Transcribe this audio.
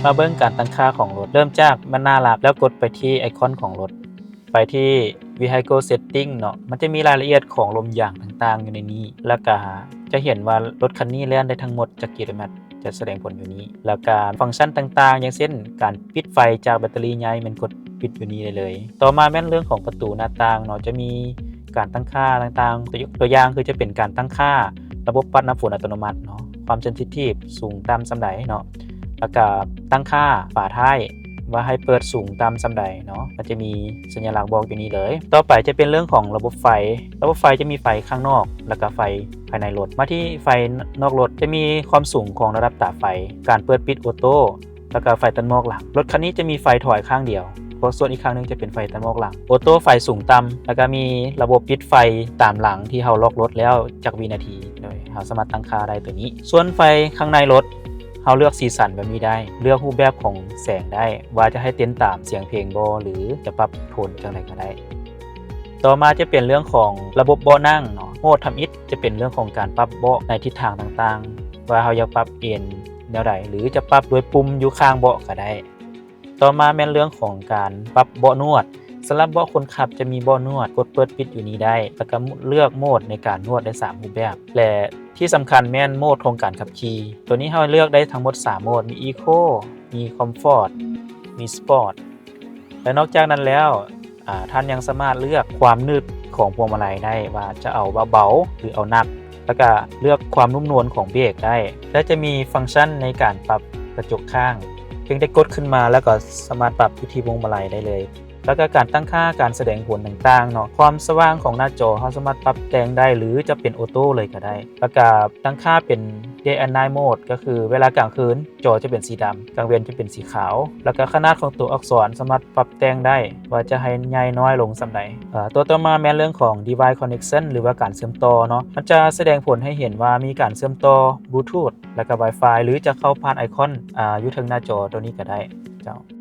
ມາເບິ່ງການຕັ້ງຄ່າຂອງລົດ ເລີ່ມຈາກແມ່ນໜ້າຫຼັກ ແລ້ວກົດໄປທີ່ໄອຄອນຂອງລົດ ໄປທີ່ Vehicle Setting ເນາະ ມັນຈະມີລາຍລະອຽດຂອງລົມຢາງຕ່າງໆຢູ່ໃນນີ້ ແລ້ວກະຈະເຫັນວ່າລົດຄັນນີ້ແລ່ນໄດ້ທັງໝົດຈັກກິໂລແມັດ ຈະສະແດງຜົນຢູ່ນີ້ ແລ້ວກະຟັງຊັນຕ່າງໆ ຢ່າງເຊັ່ນ ການປິດໄຟຈາກແບັດເຕີຣີໃຫຍ່ ແມ່ນກົດປິດຢູ່ນີ້ໄດ້ເລີຍ. ຕໍ່ມາແມ່ນເລື່ອງຂອງປະຕູໜ້າຕ່າງເນາະ ຈະມີການຕັ້ງຄ່າຕ່າງໆ ຕົວ ຕົວຢ່າງຄືຈະເປັນການຕັ້ງຄ່າລະບົບປັດນ້ຳຝົນອັດຕະໂນມັດເນາະ ຄວາມ sensitive ສູງຕ່ຳສ່ຳໃດເນາະ ແລ້ວກະຕັ້ງຄ່າຝາທ້າຍວ່າໃຫ້ເປີດສູງຕ່ຳສ່ຳໃດເນາະ ມັນຈະມີສັນຍະລັກບອກຢູ່ນີ້ເລີຍ. ຕໍ່ໄປຈະເປັນເລື່ອງຂອງລະບົບໄຟ ລະບົບໄຟຈະມີໄຟຂ້າງນອກ ແລ້ວກະໄຟພາຍໃນລົດ. ມາທີ່ໄຟນອກລົດ ຈະມີຄວາມສູງຂອງລະດັບຕາໄຟ, ການເປີດປິດໂອໂຕ້ ແລ້ວກະໄຟຕັດໝອກຫຼັງ. ລົດຄັນນີ້ຈະມີໄຟຖອຍຂ້າງດຽວ ເພາະສ່ວນອີກຂ້າງໜຶ່ງຈະເປັນໄຟຕັດໝອກຫຼັງ. ໂອໂຕ້ໄຟສູງຕ່ຳ ແລ້ວກະມີລະບົບປິດໄຟຕາມຫຼັງທີ່ເຮົາລັອກລົດແລ້ວຈັກວິນາທີ ໂດຍເຮົາສາມາດຕັ້ງຄ່າໄດ້ຕົວນີ້. ສ່ວນໄຟຂ້າງໃນລົດ ເຮົາເລືອກສີສັນແບບນີ້ໄດ້ ເລືອກຮູບແບບຂອງແສງໄດ້ ວ່າຈະໃຫ້ເຕັ້ນຕາມສຽງເພງບໍ່ ຫຼື ຈະປັບໂທນຈັ່ງໃດກໍໄດ້. ຕໍ່ມາຈະເປັນເລື່ອງຂອງລະບົບເບາະນັ່ງເນາະ. ໂໝດທຳອິດຈະເປັນເລື່ອງຂອງການປັບເບາະໃນທິດທາງຕ່າງໆ ວ່າເຮົາຢາກປັບເອນແນວໃດ ຫຼື ຈະປັບດ້ວຍປຸ່ມຢູ່ຂ້າງເບາະກໍໄດ້. ຕໍ່ມາແມ່ນເລື່ອງຂອງການປັບເບາະນວດ. ສຳລັບເບາະຄົນຂັບຈະມີເບາະນວດ, ກົດເປີດປິດຢູ່ນີ້ໄດ້ ແລ້ວກໍເລືອກໂໝດໃນການນວດໄດ້ສາມຮູບແບບ ແລະ ທີ່ສຳຄັນແມ່ນໂໝດຂອງການຂັບຂີ່. ໂຕນີ້ເຮົາເລືອກໄດ້ທັງໝົດສາມໂໝດ, ມີ Eco, ມີ Comfort, ມີ Sport. ແລະ ນອກຈາກນັ້ນແລ້ວ, ອາ, ທ່ານຍັງສາມາດເລືອກຄວາມໜືດຂອງພວງມາໄລໄດ້ ວ່າຈະເອົາເບົາ ຫຼື ເອົາໜັກ, ແລ້ວກະເລືອກຄວາມນຸ້ມນວນຂອງເບຣກໄດ້ ແລະ ຈະມີຟັງຊັນໃນການປັບກະຈົກຂ້າງ. ພຽງແຕ່ກົດຂຶ້ນມາແລ້ວກໍສາມາດປັບຢູ່ທີ່ພວງມາໄລໄດ້ເລີຍ. ແລ້ວກໍການຕັ້ງຄ່າການສະແດງຜົນຕ່າງໆເນາະ, ຄວາມສະຫວ່າງຂອງໜ້າຈໍເຮົາສາມາດປັບແຕ່ງໄດ້ ຫຼື ຈະເປັນໂອໂຕ້ເລີຍກໍໄດ້. ແລ້ວກໍຕັ້ງຄ່າເປັນ Day and Night Mode ກໍຄືເວລາກາງຄືນ ຈໍຈະເປັນສີດຳ, ກາງເວັນຈະເປັນສີຂາວ. ແລ້ວກໍຂະໜາດຂອງຕົວອັກສອນສາມາດປັບແຕ່ງໄດ້ວ່າຈະໃຫ້ໃຫຍ່ນ້ອຍລົງສ່ຳໃດ. ເອີ ຕົວຕໍ່ມາແມ່ນເລື່ອງຂອງ Device Connection ຫຼືວ່າການເຊື່ອມຕໍ່ເນາະ, ມັນຈະສະແດງຜົນໃຫ້ເຫັນວ່າມີການເຊື່ອມຕໍ່ Bluetooth ແລ້ວກໍ Wi-Fi ຫຼືຈະເຂົ້າຜ່ານໄອຄອນ ອາ ຢູ່ເທິງໜ້າຈໍຕົວນີ້ກໍໄດ້ເຈົ້າ.